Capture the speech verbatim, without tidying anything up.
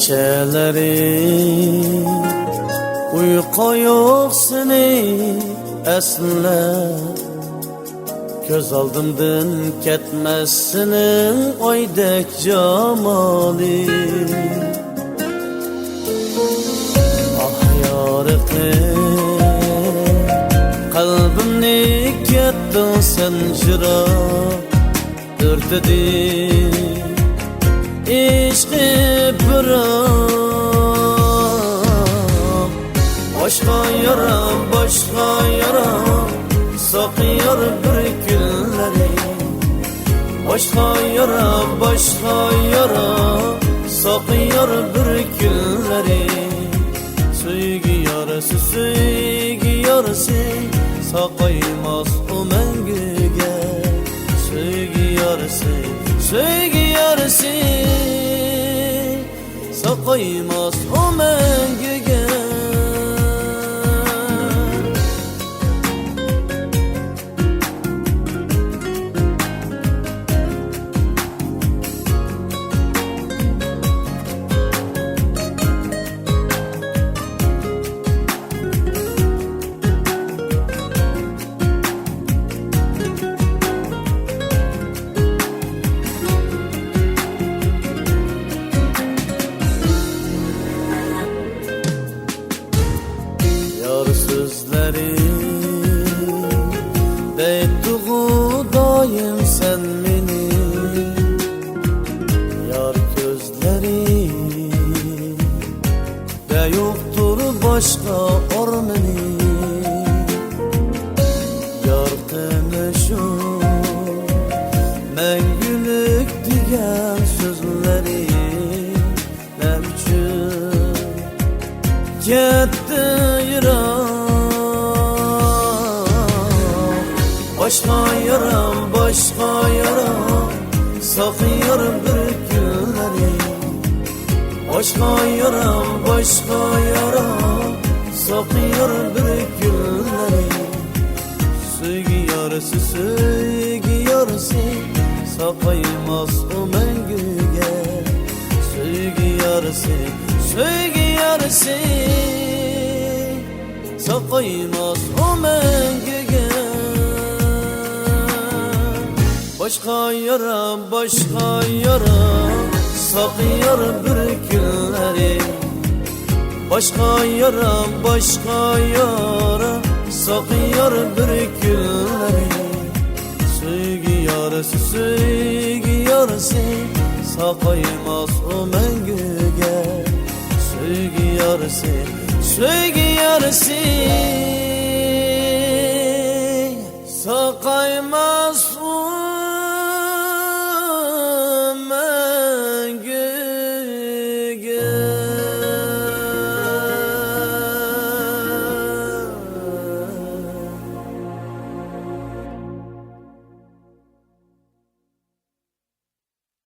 كېچىلىرى ئۇيقۇ يوق سېنى ئەسلەپ، كۆز ئالدىمدىن كەتمەس سېنىڭ ئايدەك جامالىڭ. ئاھ يارىقى قەلبىمنى كەتتىڭ سەن جىراق، ئۆرتىدى ئىشقى پىراق. باشقا يارا، باشقا يارا، ساقىيار بىر كۈنلىرى. باشقا يارا، باشقا يارا، ساقىيار بىر كۈنلىرى. سۆيگۈ يارىسى، سۆيگۈ يارىسى، ساقايماس ئۇ مەڭگۈگە. سۆيگۈ يارىسى، سۆيگۈ يارىسى، ساقايماس ئۇ مەڭگۈگە. يار سۆزلىرى دەيتتىغۇ دائىم سەن مېنى، يار كۆزلىرى دە يوقتۇر باشقا ئارمىنى. يارقىنى شۇ مەڭگۈلۈك دېگەن سۆزلىرى نە ئۈچۈن كەتتى يىراق؟ باشقا يارا، باشقا يارا، ساقىيار بىر كۈنلىرى. باشقا يارا، باشقا يارا، ساقىيار بىر كۈنلىرى. سۆيگۈ يارىسى، سۆيگۈ يارىسى، ساقايماس ئۇ مەڭگۈگە. سۆيگۈ يارىسى، سۆيگۈ يارىسى، ساقايماس ئۇ مەڭگۈگە. باشقا يارا، باشقا يارا، ساقىيار بىر كۈنلىرى. باشقا يارا، باشقا يارا، ساقىيار بىر كۈنلىرى. سۆيگۈ يارىسى، سۆيگۈ يارىسى، ساقايماس ئۇ مەڭگۈگە. سۆيگۈ يارىسى، سۆيگۈ يارىسى، ساقايماس